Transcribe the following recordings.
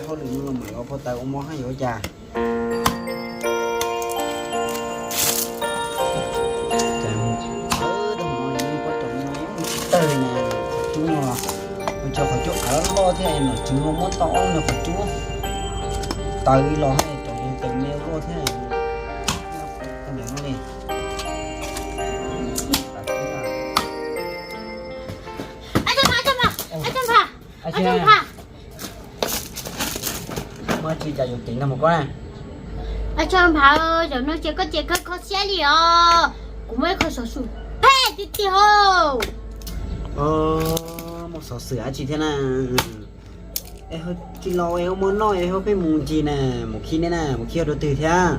Hauj lwm no los mam ua phau taws ua mov hab yuav ua cas. Tsis tawg li na, qhov cub no, ua tso qhov cub av loj thiab nom tswv ho muab tau ob lub qhov cub taws li los hab tau taws me loj thiab. Muaj tsi cas yuav ceev tag mus koj na. Ab, Tsawg Nphav, zaum no ces koj ces kawg kho siab li os. Kuv muaj ib qho xov xwm phem tiag tiag hos. Muaj xov xwm dab tsi thiab na? Es tsis los es ua mov noj es ho pheej mus ncig na, mus khib neb na, mus khib rau twg thiab?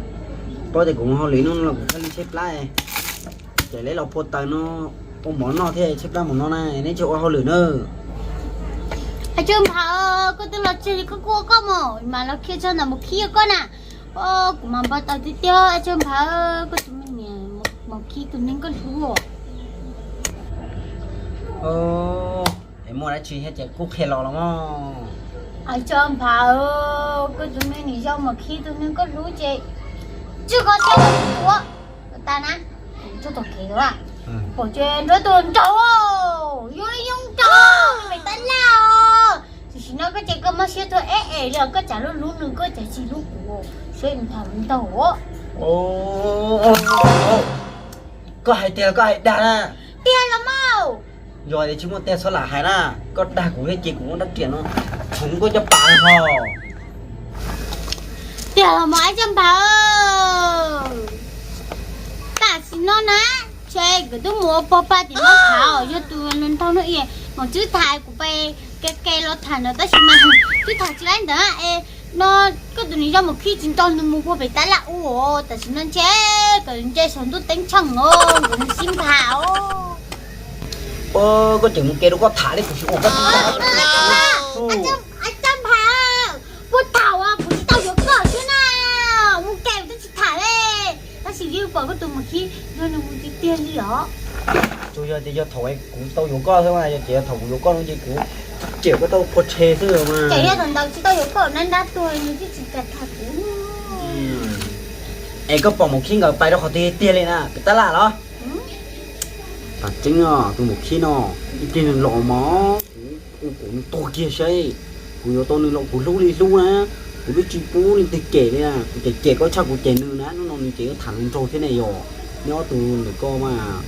Paub tias kuv mus hauj lwm no los kuv thiaj li tshaib plab. Ces lawv los phua taws no ua mov noj thiaj tshaib plab mus no na, neb tsis ua hauj lwm na. Ab, Tsawg Nphav, koj twb los tseg li koj kuj ua koj mog, mas los kiag tso ntawm mus khib koj na. Kuv mas npau taws tiag tiag, Tsawg Nphav, koj tus me niam mus khib tus neeg koj hlub. Es muaj dab tsi thiab ces kuj qhia los los mog. Ab, Tsawg Nphav, koj tus me niam yog mus khib tus neeg koj hlub ces tswj koj thiab los kuv ua tas na. Txog tom kev pom ces nrov tus nraug, yoo yoo nraug pem tab laj os. Tam sim no koj ces koj mob siab tuag eb es li os, koj tseem hlub hlub nws koj tseem tsis hlub kuv, saib nws tham ntaug. Koj hais tiag los koj hais dag na? Tiag los mas. Yog tias tsis muaj tiag txhob lam hais na, koj dag kuv thiab ces kuv muab rab riam no txhoov koj caj pas ho. Tiag los mas Ab Tsawg Nphav, tam sim no na, ntshe kuv twb mus ua pog pag tim no tham os, yog tus ntaug no es mam twb tham kuv pais ke ke los tham ntawd tab sis mas twb tham tsis laib ntawd es no koj tus niam yog mus khib tsis tau nws mus puag pem tab laj ub os, tam sim no ntshe kom nce saum ntuj teeb tsheej os, kom nws sib nphav os. Koj tseem mus ke rau koj tham li kuv tsis ua koj tsis tham. Ab Tsawg Nphav, puag thaum kuv tsis tau yuav koj xwb na, mus ke twb tsis tham li. Tab sis twb pom koj tus mus khib yog nws mus tiag tiag li os. Tsuas yog tias yog thaum kuv tau yuav koj xwb mas, yog tias yog thaum kuv yuav koj no ces kuv cem koj tau phua rhe xwb mas. Ces yog thaum ntawd tsis tau yuav koj nab nrab tuag nws twb tsis kam tham kuv. Es koj pom mus khib nkawd pais rau qhov twg tiag li na, pem tab laj los? Tam tseeb os, tus mus khib no ib pliag nws los mog, kuv ua kom nws tuag kiag saib. Kuv yuav tau nws los kuv hlub li hlub na, kuv twb tsis pub leej twg cem li na, kuv cem cem koj tshaj kuv cem nws na, hnub no nws ces yuav tham nws nraug thiab ne yog. Neb ob tug ntawm koj mas,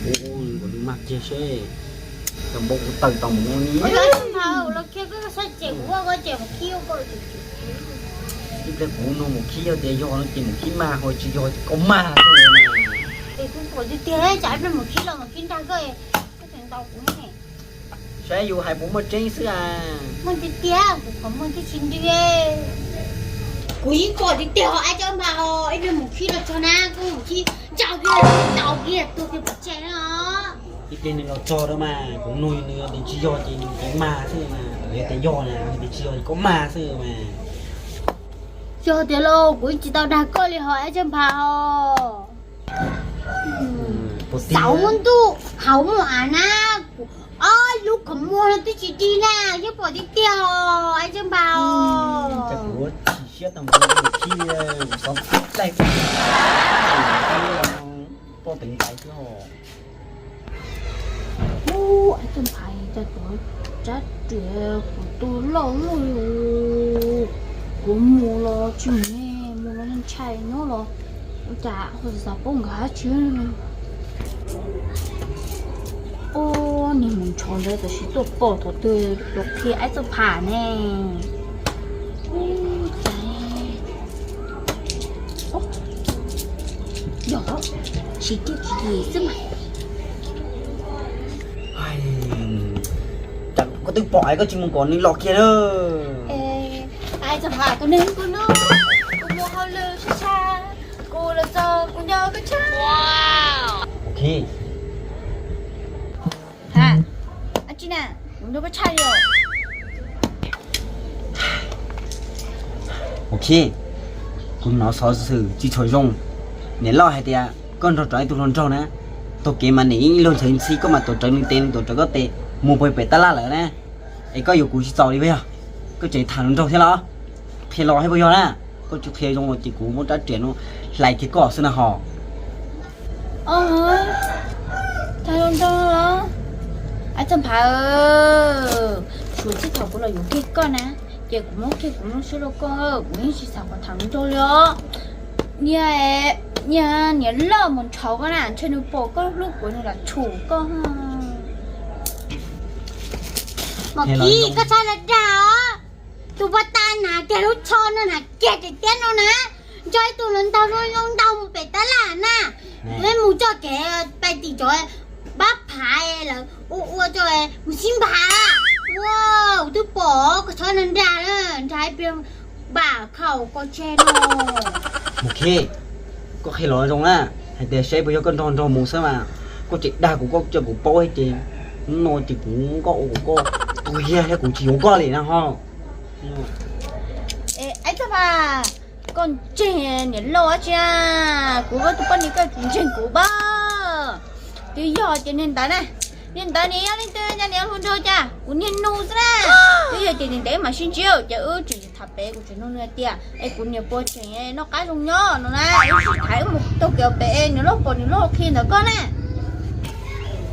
kuv ua kom nws mag kiag seb, tau npaum kuv taws tau mus no ni. Ib pliag kuv nug mus khib, yog tias yog no ces mus khib mag, ho tsis yog ces koj mag xwb. Es kuv pom tiag tiag, tsam ib pliag mus khib los mus khib nrag koj, koj tseem ntaus kuv ne. Saib yus hais puas muaj tseeb xwb a. Muaj tiag tiag, kuv qhov muag twb tsis nti. Kuv yeej pom tiag tiag, Ab Tsawg Nphav, ib pliag mus khib los txog na, koj mus khib nrag kiag, ntaus kiag tuag kiag pov tseg na. Ib pliag nws los txog rau mas kuv nug nws, yog tias tsis yog ces nws tias mag xwb mas, yog tias yog na, yog tias tsis yog ces koj mag xwb mas. Yog tias los kuv tsis tau dag koj li hos Ab Tsawg Nphav os. Xauv muaj ntuj hauv muaj av na, ob lub qhov muag no twb tsis dig na, yeej pom tiag tiag os Ab Tsawg Nphav os. Kuv chim siab tag npaum li khib, kuv xov laij poj teev ntais xwb os. Ub, Ab Tsawg Nphav, cas tuav rab riam kuv tu loj loj li. Kuv mus los tsis mus, mus los ntshai nyob los ua cas ho xav paub nkawd dab tsi. Ub, niag mus ntshav ntawd tam sim tuaj pom thaum twg los qhia Ab Tsawg Nphav ne. Ub, cas yog tsis tiag tsis yim xwb mas. Twb pom es koj tsis mus kom nws los kiag na. Tus neeg kuv no, kuv mus hauj lwm sab sab, kuv los txog kuv nco koj tshaj. Mus Khib. Ha, dab tsi na, kuv nco koj tshaj li os. Mus Khib, kuv hnov xov xwm tsis tshua zoo. Niam loj hais tias koj nrog rau ib tug hluas nraug na, taug kev mas niam ib leeg ntshaw ntxhi, koj mas tuav rawv nws tes, nws tuav rawv koj tes, mus pem pem tab laj lawm na. Es koj yuav kuv tsis txaus li puas yog? Koj tseem tham hluas nraug thiab los? Qhia los thiab puas yog na? Koj tsis qhia zoo los ces kuv muab rab riam no hlais kiag koj xwb na hos. Tham hluas nraug los? Ab Txawj Nphav, suav txij thaum kuv los yuav kiag koj na, ces kuv muab kiag kuv lub siab rau koj, kuv yeej tsis xav kom tham hluas nraug li os. Niag, niag niam loj mus ntshaw koj na, ntshe nws pom koj hlub kuv nws lam tshum koj. Mus Khib, koj txhob dag dag os. Tus poj tas hnav kiag lub tsho no, hnav kiag daim tiab no na, nrog ib tug hluas nraug zoo zoo nraug mus pem tab laj na. Peb mus txoj kev pais tim cov pab phav lawm, ua ua tso mus sib nphav. Ua, kuv twb pom koj txhob dag dag, nrhav ib pliag npam khau koj tseg no. Mus Khib, koj qhia los zoo na, hais tias saib puas yog koj nrog nraug mus xwb mas, koj tseem dag kuv, koj cia kuv paub thiab ces hnub no ces kuv muab koj ua kuv koj tus yag thiab kuv tsis yuav koj li na ho. Ab Txawj Nphav, koj ntseeg niam loj dab tsi na? Kuv koj tus poj niam koj tsis ntseeg kuv pab. Twb yog ces niag ntawd na, niag ntawd niam yog leej twg, cas niam hluas nraug cas kuv niag nus xwb na. Twb yog ces ntev ntev mam sib ntsib ces wb tseem tham pem, kuv tseem nug nws tias es kuv niam puas tseem noj qab zoo nyob no na, wb sib tham wb mus taug kev pem es nws loj pom nws loj qhia ntawm koj na.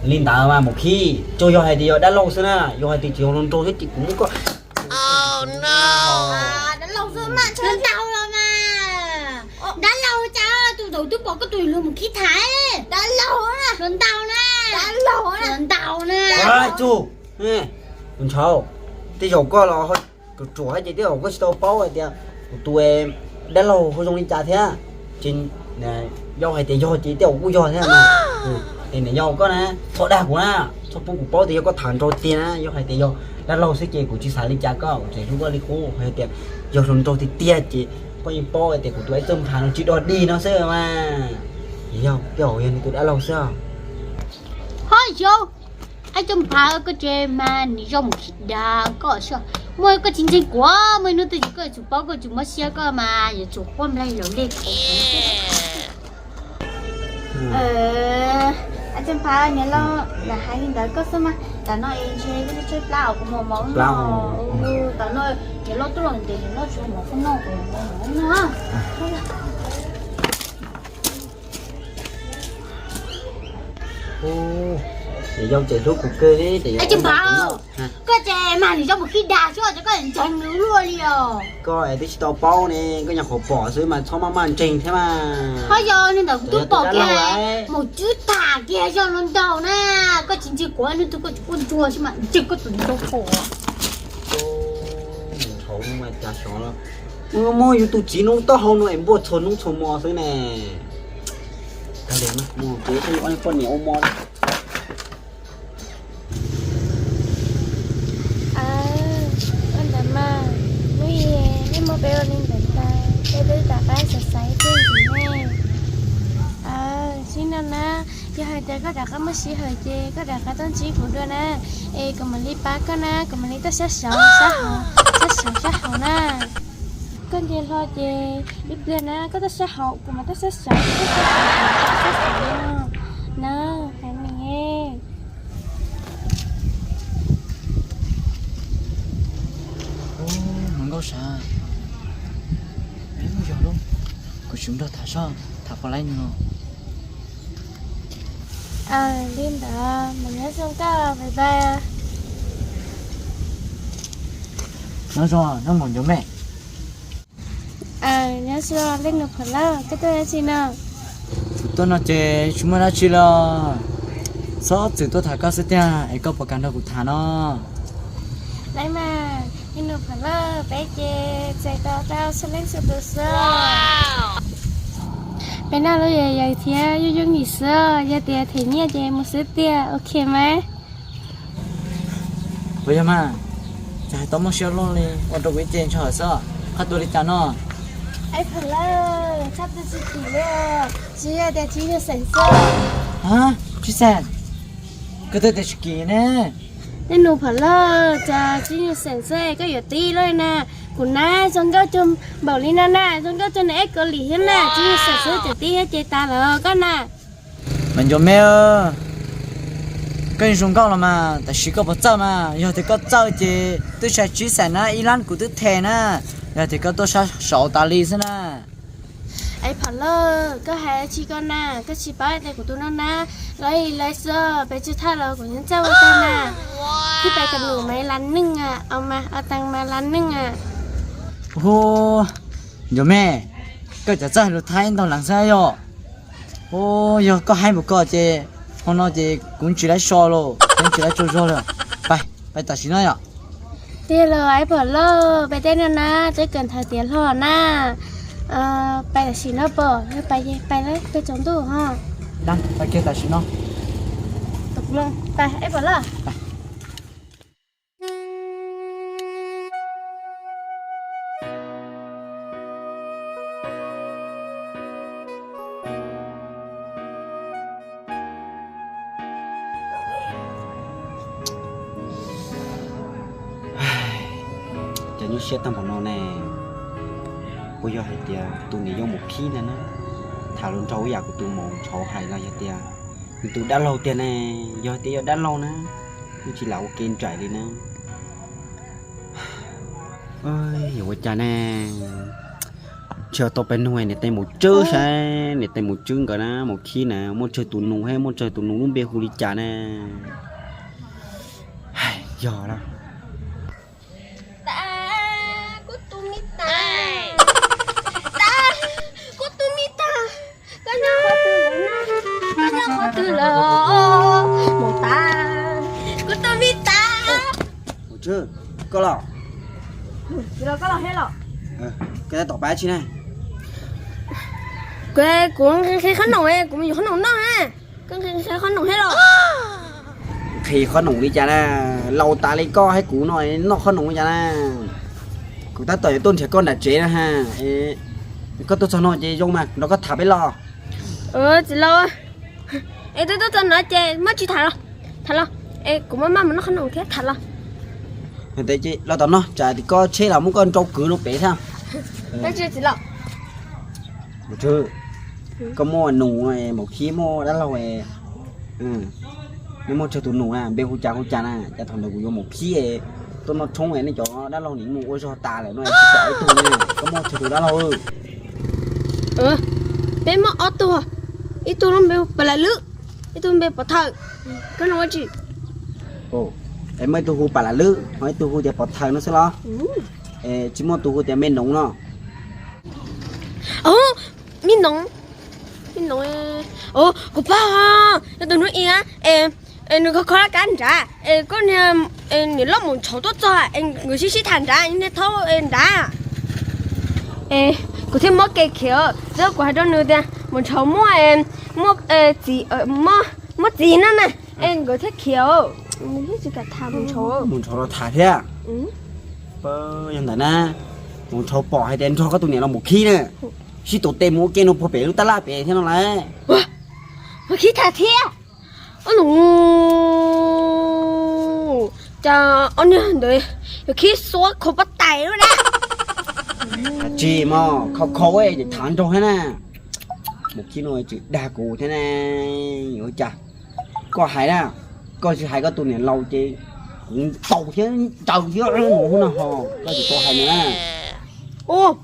Li ntawd mas Mus Khib, tsuas yog hais tias yog dab laug xwb na, yog hais tias tsis yog hluas nraug thiab ces kuv muab koj. Dab laug xwb mas, dab laug los mas. Dab laug cas tus zaum twb pom koj tus niam hluas Mus Khib tham. Dab laug na, hluas nraug na, dab laug na, hluas nraug na. Tus ntshav, tej zaum koj los ruam ruam thiab ces tej zaum koj tsis tau paub hais tias kuv tus dab laug ho zoo li cas thiab. Ces yog hais tias yog ces tej zaum kuj yog thiab mas. Es niam yau koj na, txhob dag kuv na, txhob pub kuv paub tias yog koj tham nraug tiag na. Yog hais tias yog dab laug xwb ces kuv tsis xav li cas koj, kuv tseem hlub koj li qub. Hais tias yog hluas nraug tiag tiag ces koj yeej paub hais tias kuv tus Ab Txawj Nphav no tsis dog dig no xwb mas. Yog tej zaum yog nws tus dab laug xwb. Ho yog Ab Txawj Nphav, koj tseem mas niam yau Mus Khib dag koj xwb. Muaj koj tsis ntseeg kuv, muaj hnub twg koj yuav tsum paub, koj yuav tsum mob siab koj mas yuav tsum quaj nplaig laus nplej kuv. Ab Txawj Nphav, niam laus lam hais li ntawd koj xwb mas, tam no es ntshe koj tshaib plab os, kuv mus mov no. Tam no niam laus tuaj los ntev, niam laus tsis ua mov koj noj, kuv mus mov noj. Niam yau tseem hlub kuv kawg li. Ab Txawj Nphav, koj tseem mas niam yau Mus Khib dag xwb, koj ntseeg nws luaj li os. Koj es twb tsis tau paub ne, koj nyuam qhuav pom xwb mas txhob maj maj ntseeg thiab mas. Ho yog li ntawd kuv twb pom kiag, mus twb tham kiag yog hluas nraug na. Koj tsis ntseeg kuv, hnub twg koj tsis quaj ntsuag xwb mas ntseeg koj tus niam yau pom. Muab yus tus txiv noob taub hau no es npuaj txhua hnub txhua hmo xwb ne. Mus kev saib ob poj niam ua mov. Ua ntawd mas, hnub ib nej muab peb ua li ntawd tas, peb twb rov qab xav xaiv thiaj ntxiv ne. Sib no na, yog hais tias koj rov qab muaj sij hawm ces koj rov qab tuaj ntsib kuv dua na, es kuv mam li pab koj na, kuv mam li tuaj sab saud sab hauv, sab saud sab hauv na. Koj nce hlo ces ib pliag na koj tuaj sab hauv kuv mam tuaj sab saud, koj sab hauv kuv mam tuaj sab saud no na, hais me. Hluas nkauj sav, yog lub, kuv tsis nrog tham soj tham pom laib nws. Li ntawd mas nyob zoo koj, bye bye. Nyob zoo, nyob mus ncuav me. Nyob zoo leej nus phuam loj, koj tuaj dab tsi no? Kuv tuaj no ces tsis muaj dab tsi li, txhob txwm tuaj tham koj xwb tiag es koj puas kam nrog kuv tham no? Laib mas, leej nus phuam loj, peb ces txais tos tau txhua leej txhua tus xwb. Peb noj lub yam yam thiab yooj yooj yim xwb, yog tias them nyiaj ces mus xwb tiag, ok mas. Puas yog mas? Cas hais tau muaj siab loj li, ua rau kuv ib ce ntshaw xwb. Qhov tuaj li cas no? Ais Phom Lawj, tshaj tawm tsis kim li, tsis yog tias tsis nyuag xeem xwb. Ha, tsis xeem? Koj twb tias tsis kim ne. Nej nus Phom Lawj, cas tsis nyuag xeem xwb, koj yuav tib lawm na. Kuv nab zoo nkauj cuag npaum li no na, zoo nkauj cuag nws eb Kaus Lim thiab na, tsis nyuag xeem xwb, tseem tib thiab ces tas lawm koj na. Mas Ncuav Me, koj zoo nkauj los mas, tam sim koj puas txawj mas? Yog tias koj txawj ces twb sai tsib xeem na, ib lab kuv twb them na. Yog tias koj tuaj sab saud tas li xwb na. Ais Phom Lawj, koj hais tsis koj na, koj tsis paub tias kuv tus no na, lawv lawv xwb, peb tsis thaj los kuv yeej txawj ua tau na. Thiab peb kam num mas las neej a, au mas au tees mas las neej a. Hu, Ncuav Me, koj cov txawj lus Thaib ntau leej xwb yog. Hu, yog koj hais mus koj ces hmo no ces kuv tsis laib so lawm, kuv tsis laib tsaug zog lawm. Pais, pais tam sim no yom. Tiag los Ais Phom Lawj, peb tej no na, twb kawm ntawv tiav hlo na. Pais tam sim no pom, yog pais ces pais lawm, peb tsaus ntuj ho. Pais kiag tam sim no. Pais, Ais Phom Lawj. Cov nyuaj siab tag npaum no ne, puas yog hais tias tus niam yau Maum Khib ntag na, tham hluas nraug ib yam kuv tus Maum Ntshauv hais los yog tias nws tus dab laug tiag ne, yog tias yog dab laug na, yeej tsis lam ua ke nraim li na. Yuav ua cas ne? Ntshe tau peb nug niam tais Maum Tswb saib, niam tais Maum Tswb nkawd na, Maum Khib na, muaj tsawg tus nus, muaj tsawg tus nus lub npe hu li cas ne? Yog lawm. Kuv tus me tas, kuv tus me tas, koj nyob qhov twg lawm na? Koj nyob qhov twg lawm, Maum tas, kuv tus me tas? Maum Tswb, koj los? Koj los thiab los? Koj tab tom pab tsi na? Kuv nqhis qhov noom, kuv mus yuav qhov noom noj na. Koj nqhis qhov noom thiab los? Nqhis qhov noom li cas na? Laus tas li koj hais kuv no noj qhov noom li cas na? Kuv tab tom yuav tuaj nrhiav koj nram tsev na ha. Koj tuaj txog no ces zoo mas nrog koj tham peb los. Txiv laus, es twb tuaj txog no ces muab tsis tham los, tham los. Es kuv muab maj mus noj qhov noom thiab, tham los. Los tom no tsam tim koj tsheb los muab koj nrau kwv rau pem thiab. Txiv laus, koj muaj nus, Maum Khib muaj dab laug, nej muaj tsawg tus nus na, npe hu cas hu cas na? Cas thaum ntawd kuv yuav Maum Khib tuaj noj tshoob, nej cov dab laug nim mus ua zog tas lawm no tsis kam ib tug na. Koj muaj tsawg tus dab laug? Peb muaj ob tug, ib tug lub npe Pas Lam Lwb, ib tug npe Pov Thawm. Koj nug ua tsi? Es muaj ib tug hu Pas Lam Lwb, ho ib tug hu tias Pov Thawm no xwb los? Es tsis muaj tus hu tias Me Noov no? Me Noov, Me Noov, kuv pog, yog tus hnub i, nws kho kho laj kab nrad, koj niam loj Maum Ntshauv tuaj txog, nkawd sib sib tham nrad, niag thaub nrad. Kuv thiaj muab kev khiav, twb kuv hais rau nws tias Maum Ntshauv muaj, muaj txiv, muaj txiv no na, nkawd thiaj khiav. Nws tsis kam tham Maum Ntshauv. Maum Ntshauv los tham thiab. Yog ntawd na, Maum Ntshauv pom hais tias nrog koj tus niam laus Maum Khib na, sib tuav tes mus ua ke no puag pem lub tab laj pem thiab no lauj. Maum Khib tham thiab. Ub, cas ob niag ntawd yuav khib xuab khau pob tais lawm na. Tsis mas khau khau ces tham nraug thiab na. Maum Khib no tseem dag kuv thiab na. Ua cas koj hais na, koj tsis hais koj tus niam laus ces kuv ntaus thiab ncaws thiab mus hub no ho, koj tsis tau hais nws na. Ub,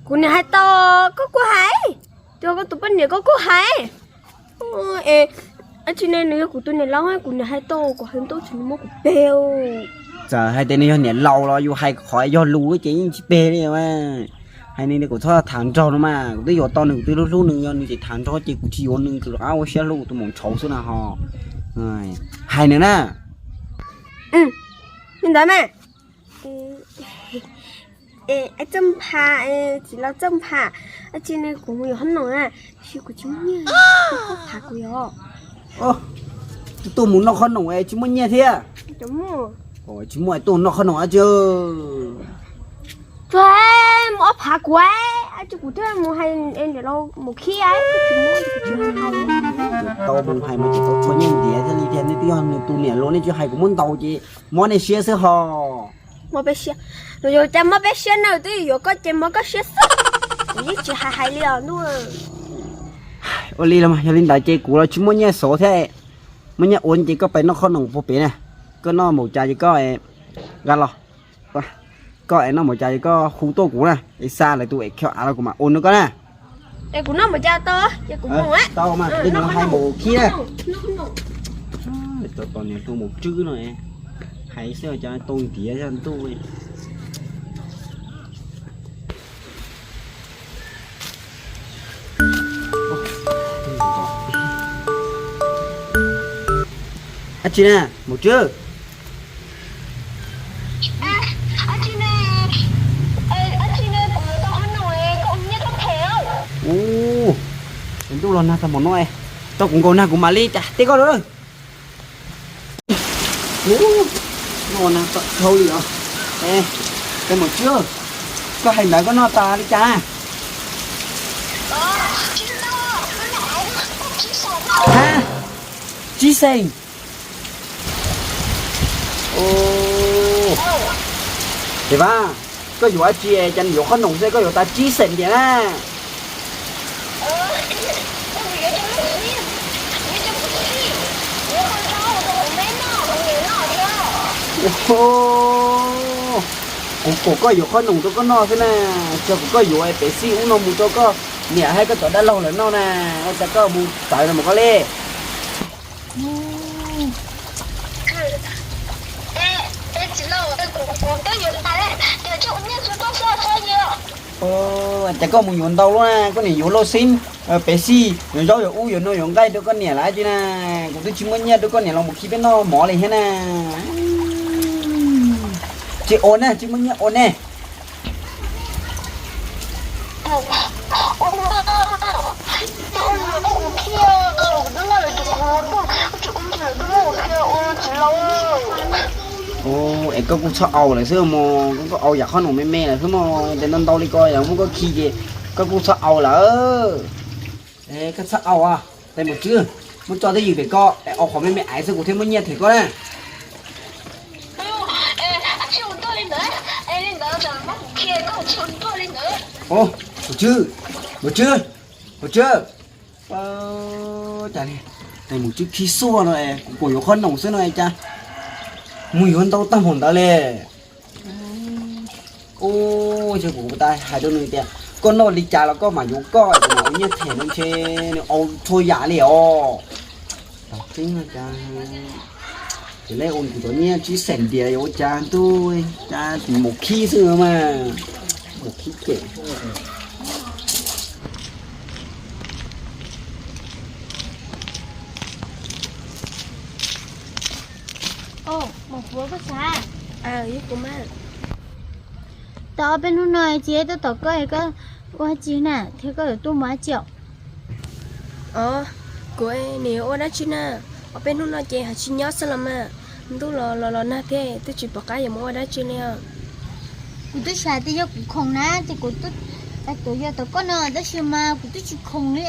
kuv niam hais tau, koj kuj hais, tus koj tus poj niam koj kuj hais. Es dab tsi ne, nws yog kuv tus niam laus, kuv niam hais tau, kuv hais tau tsis nws muab kuv peg. Txawm hais tias nws yog niam laus los yus hais qhov yog lus ces yeej tsis peg li. Hais nws kuv txhob tham nraug no mas, kuv twb yuav tau nws, kuv twb hlub hlub nws, yog nws tseem tham nraug ces kuv tsis yuav nws, kuv rov qab ua siab hlub kuv tus Maum Ntshauv xwb na ho. Hais nws na. Li ntawd mas. Txawj Nphas, txiv laus Txawj Nphas, dab tsi ne, kuv mus yuav qhob noom na, tiam sis kuv tsis muaj nyiaj, koj pab kuv yuav. Tus tuaj mus noj qhob noom es tsis muaj nyiaj thiab. Tsis muaj, tuaj noj qhob noom dab tsi. Tsuas mus ob phav kuv, dab tsi kuv thiaj mus hais niam laus mus khib. Tau mus hais mas tsis tau tshua nyiaj ntiav thiaj li tias nej twb yog nws tus niam laus nej tsis hais kuv muab ntaus ces mob nej siab xwb hos. Mob peb siab, nws yuav cas mob peb siab na, twb yuav koj ces mob koj siab xwb. Kuv yeej tsis hais hais li os ntuj. Ua li los mas yog li ntawd ces kuv los tsis muaj nyiaj xov thiab, muaj nyiaj ua ces koj pais noj qhob noom puag pem na, koj noj npaum cas ces koj nqa los, koj es noj npaum cas ces koj hu tuaj kuv na, es xa lawv tus es kho av los kuv mam ua rau koj na. Es kuv noj npaum cas tau, ces kuv mus. Tau mas, li no hais npaum khib na. Tos niam hluas Maum Tswb no, hais xwb cas tau ntiav zaj ntuj. Dab tsi na, Maum Tswb? Ub, ntuj los nag tag npaum no, tau kuv nkaus nag kuv mam li cas teb koj lawm. Ub, no nag txaus dhau li os. Tes Maum Tswb, koj hais ntawd koj noj tas li cas? Ha, tsib xees. Tes Vaj, koj yuav dab tsi cas yuav qhob noom xwb koj yuav tas tsib xees tiag na? Kuv kom koj yuav qhob noom rau koj noj xwb na, tsis kom koj yuav pem xij ub no mus rau koj niam thiab koj cov dab laug lawv noj na, ua cas koj mus txawv no mas koj li. Ces koj mus yuav ntau luaj na, koj niam yuav lauj xib, pem xij yuav zaub yuav ub yuav no yuav nqaij rau koj niam lawm ces na, kuv twb tsis muaj nyiaj rau koj niam los mus khi peb noj mov li thiab na. Tsis ua ne, tsis muaj nyiaj ua ne. Es koj kuj txhob au lawm xwb mog, koj kuj au yam qhob noom me me lawm xwb mog, tes ntau ntau li ko yog muab koj khi ces koj kuj txhob au lawm. Koj txhob au, tes Maum Tswb, muab tso twj ywm pem ko es au qhov me me aiv xwb kuv thiaj muab nyiaj them koj na. Maum Tswb, Maum Tswb, Maum Tswb. Cas li, tes Maum Tswb khib xuaj no es kuv kom yuav qhob noom xwb no es cas mus yuav ntau tag npaum ntawd li. Ub, ces kuv tas hais rau nws tias koj noj li cas los koj mam yuav koj, kuv mam ua nyiaj them no ntshe nws au txhua yam li os. Tau tseeb no cas, ces lej ua kuv cov nyiaj tsib xees ntiav yuav ua cas ntuj, cas tus maum khib xwb mas, maum khib cem. Tau ob peb hnub no txiv tuaj tom koj, koj ua dab tsi na thiab koj yuav tuaj mus dab tsi os? Os, kuv nim yuav ua dab tsi na, ob peb hnub no ces ho tsis nyob xwb los mas, ntuj los los los nag thiab twb tsis pom qab yuav mus ua dab tsi li os. Kuv twb xav tias yog kuv khoom na ces kuv tuaj, tuaj yog tom koj no tab sis mas kuv twb tsis khoom li.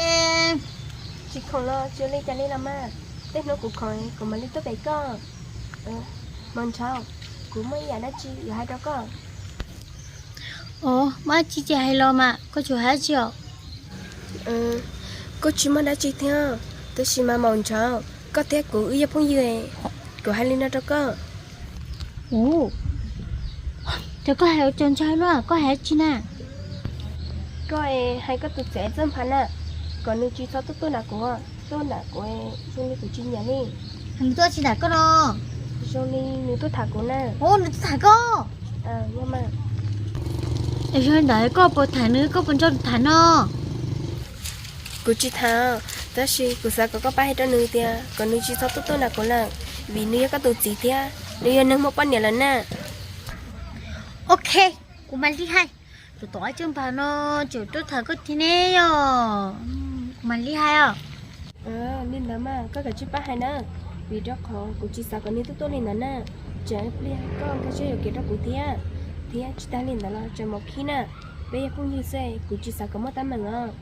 Tsis khoom los tsis ua li cas li los mas, tej hnub kuv khoom kuv mam li tuaj pem koj. Maum Ntshaus, kuv muaj ib yam dab tsi yuav hais rau koj. Os, muaj dab tsi ces hais los mas, koj tsuas hais dab tsi os? Kuj tsis muaj dab tsi thiab, tab sis mas Maum Ntshaus, koj thiab kuv wb yog phooj ywg, kuv hais li no rau koj. Ua cas koj hais ua cas ntshai luaj, koj hais dab tsi na? Koj hais koj tus txiv Txawj Nphav na, kom nws tsis txhob tuaj tuaj nram kuv, tuaj nram kuv zoo li kuv tsis nyiam li. Nws tuaj tsis nram koj no? Zoo li nws tuaj tham kuv na. Ua, nws tuaj tham koj? Yog ntawd koj puas tham nws, koj puas nrog nws tham no? Kuv tsis tham, tab sis kuv xav kom koj pab hais rau nws tias kom nws tsis txhob tuaj tuaj nram kuv lawm, vim nws yog koj tus txiv thiab nws yog neeg muaj poj niam lawm na. Ok, kuv mam li hais. Tus tom Txawj Nphav no tseem tuaj tham koj thiab ne yom. Kuv mam li hais os. Li ntawd mas koj kav tsij pab hais na. Vim rau qhov kuv tsis xav kom nws tuaj tuaj li ntawd na. Tsam pliag koj nkag siab yuam kev rau kuv thiab. Thiab tsis tas li ntawd los tsam mus khib na. Peb yog phooj ywg xwb, kuv tsis xav kom muaj teeb meem os.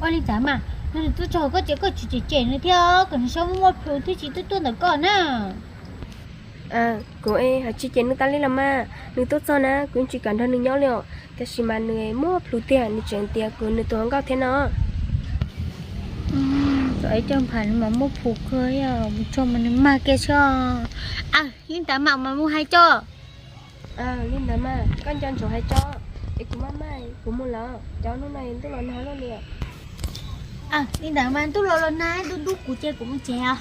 Ua li cas mas, nws tuaj txog koj ces koj tsis cem cem nws thiab, kom nws txhob muaj plhus thiab tsis tuaj tuaj ntawm koj na. Kuv es ho tsis cem nws tas li los mas, nws tuaj txog na kuv yeej tsis kam nrog nws nyob li os. Tab sis mas nws muaj plhus tiag, nws tseem tias kuv nws tus hluas nkauj thiab no. Txawm ib co npham mas muaj plhus kawg, mus txog mas nws mag kiag xwb. Li ntawd mas mas mus hais tso. Li ntawd mas koj nco ntsoov hais tso, es kuv maj maj kuv mus lawm, cov hnub no ntuj los nag luaj li. Li ntawd mas ntuj los los nag, dub dub kuv ces kuv mus tsev os.